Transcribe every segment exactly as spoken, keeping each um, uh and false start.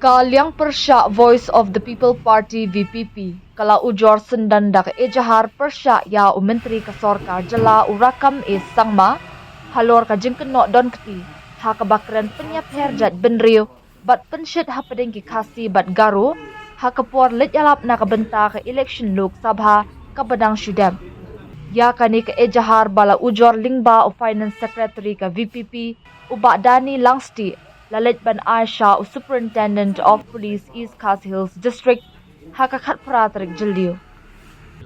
Ka liang pyrshah Voice of the People Party, V P P, ka la ujor syndon da ka ejahar pyrshah ïa u Myntri ka Sorkar Jylla u Rakkam A Sangma halor ka jingkynnoh don kti ha kaba kren pynïapher jaitbynriew bad pynshit hapdeng ki Khasi bad Garo ha ka por leit ïalap na ka bynta ka election Lok Sabha kaba dang shu dep. Ïa kane ka ejahar ba la ujor lyngba u Finance Secretary ka V P P, u Bah Danny Langstieh, la leit ban ai sha u Superintendent of Police East Khasi Hills District ha ka khatphra tarik Jylliew.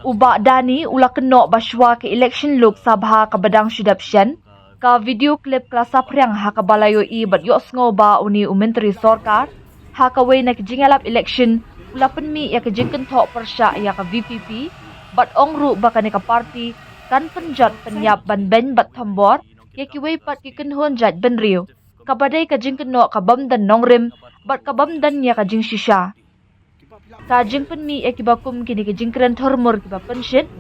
U Bah Danny u la kynnoh ba shuwa ka election Lok Sabha kaba dang shu dep shen, ka video clip ka la saphriang ha kaba la ïohi bad ïohsngew ba une u Myntri Sorkar ha kawei na ki jingïalap election u la pynmih ïa ka jingkynthoh pyrshah ïa ka V P P bad ong ruh ba kane ka party kan pynjot pynïap ban beiñ bad thombor ïa kiwei pat ki kynhun jaitbynriew, kaba dei ka jingkynnoh ka bym don nongrim bad ka bym don ïa ka jingshisha. Ka jingpynmih ïa kiba kum kine ki jingkren thurmur kiba pynshit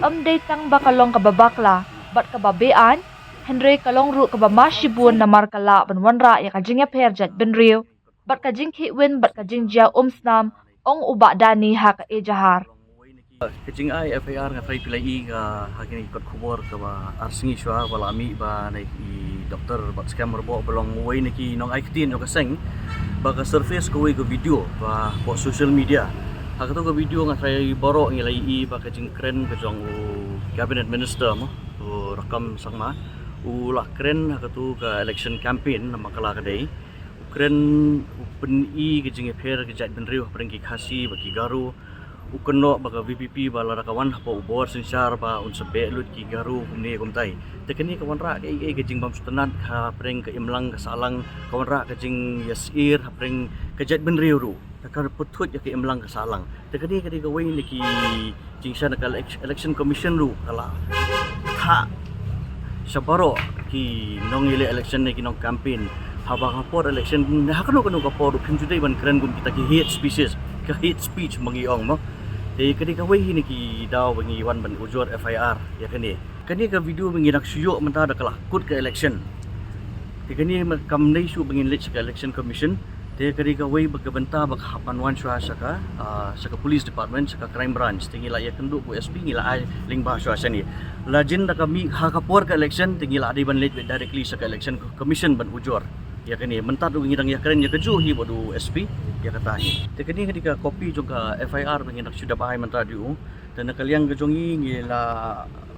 ym dei tang ba ka long kaba bakla bad kaba be-aiñ, hynrei ka long ruh kaba ma shibun namar ka lah ban wanrah ïa ka jingïapher jaitbynriew bad ka jingkhih win bad ka jingjia umsnam, ong u Bah Danny ha ka ejahar. Ka jingai F I R nga trai phi la i ka ha kine ki kot khubor kaba ar sngi shuwa ba la mih ba na i Doctor Batskhem Rawboh ba long uwei na ki nongai ktien jong ka seng ba ka surface kawei ka video ba hapoh social media. Ha kato ka video nga trai baroh ngi la i ba ka jingkren ka jong u Cabinet Minister mo, u Rakkam Sangma, u la kren ha kato ka election campaign namar ka la ka dei u kren, u pyni ka jingïapher ka jaitbynriew hapdeng ki Khasi bad ki Garo. U kynnoh ba ka V P P ba lada ka wan hapoh u bor synshar ba un sa beh lut ki Garo kumne kumtai. Te kane ka wanrah kaei kaei ka jingbymsngewtynnat hapdeng ka imlang ka sahlang, ka wanrah ka jingïasyllok hapdeng ka jaitbynriew ruh. Te ka pynthut ïa ka imlang ka sahlang. Te kane ka dei kawei na ki jingshah na ka elec-, Election Commission ruh ka la thah sha baroh ki nongïaleh election ne ki nong campaign. Haba ha por election ne ha kano kano ka por ruh phim ju dei ban kren kum kita ki hate speeches, ka hate speech ma ngi ong mo. Te ka dei kawei hi na ki daw ba ngi wan ban ujor F I R ïa kane. Kane ka video ba ngi dang shu ïoh mynta da ka la kut ka election. Te kane ma kam dei shuh ba ngin leit sha ka Election Commission. Te ka dei kawei ba ka bynta ba ka hap ban wan shuwa sha ka, ah, sha ka Police Department, sha ka Crime Branch. Te ngi la ïakynduh bad u S P, ngi la ai lyngba shuwa shane. La jin da ka mih ha ka por ka election, te ngi la dei ban leit beit directly sha ka Election Commission ban ujor ïa kane. Mynta ruh ngi dang ïakren ïa kajuh hi bad u S P ïa kata hi. Te kane ka dei ka copy jong ka F I R ba ngi dang shu dep ai mynta ruh. Te na ka liang ka jong ngi ngi la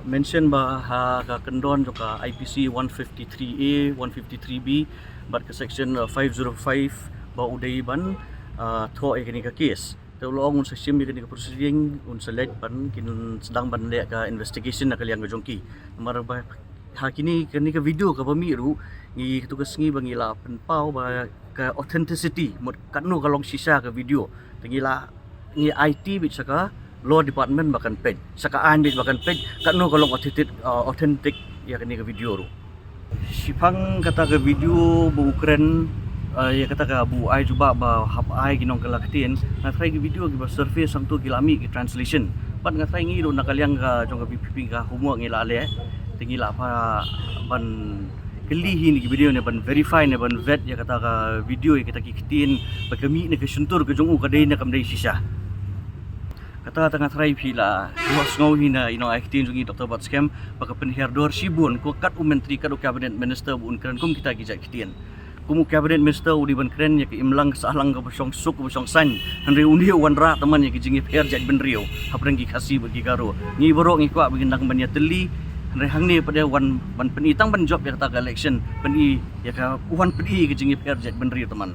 mention ba ha ka kyndon jong ka I P C one fifty-three A, one fifty-three B bad ka section, uh, five zero five ba u dei ban, uh, thoh ïa kane ka case. Te u la ong un sa shim ïa kane ka proceeding, un sa leit ban kin sdang ban leh ka investigation na ka liang ka jong ki. Namar ba ha kine, kane ka video kaba mih ruh ngi katu ka sngi ba ngi la pynpaw ba ka authenticity mut katno ka long shisha ka video. Te ngi la, ngi aiti beit sha ka law department ba kan peit, sha ka aiñ beit ba kan peit katno ka long authentic, uh, authentic ïa kane ka video ruh. Shiphang kata ka video ba u kren, uh, ïa kata ka ba u ai jubab ba hap ai ki nongkylla ktien, nga trai ki video kiba surface hangto ki la mih ki translation. Bad nga trai ngi ruh na ka liang ka jong ka V P P ka homework ngi la leh. Te ngi la pha ban kylli hi na ki video ne ban verify ne ban vet ïa kata ka video, ïa kata ki ktien ba ka mih na ka shyntur ka jong u ka dei ne kam dei shisha. Kata kata nga trai phi la ïohsngew hi na i nongai ktien jong ngi Doctor Batskhem ba ka pynhiar dor shibun ko kat u myntri kat u cabinet minister ba un kren kum kita ki jait ktien. Kum u cabinet minister u dei ban kren ïa ka imlang ka sahlang kaba shong suk kaba shong saiñ. Hynrei une u wanrah tymmen ïa ka jingïapher jaitbynriew hapdeng ki Khasi bad ki Garo. Ngi baroh ngi kwah ba kin nang ban ïatylli. Hynrei hangne pat de wan ban pyni tang ban jop ïa kata ka election, pyni ïa ka, wan pyni ïa ka jingïapher jaitbynriew tymmen.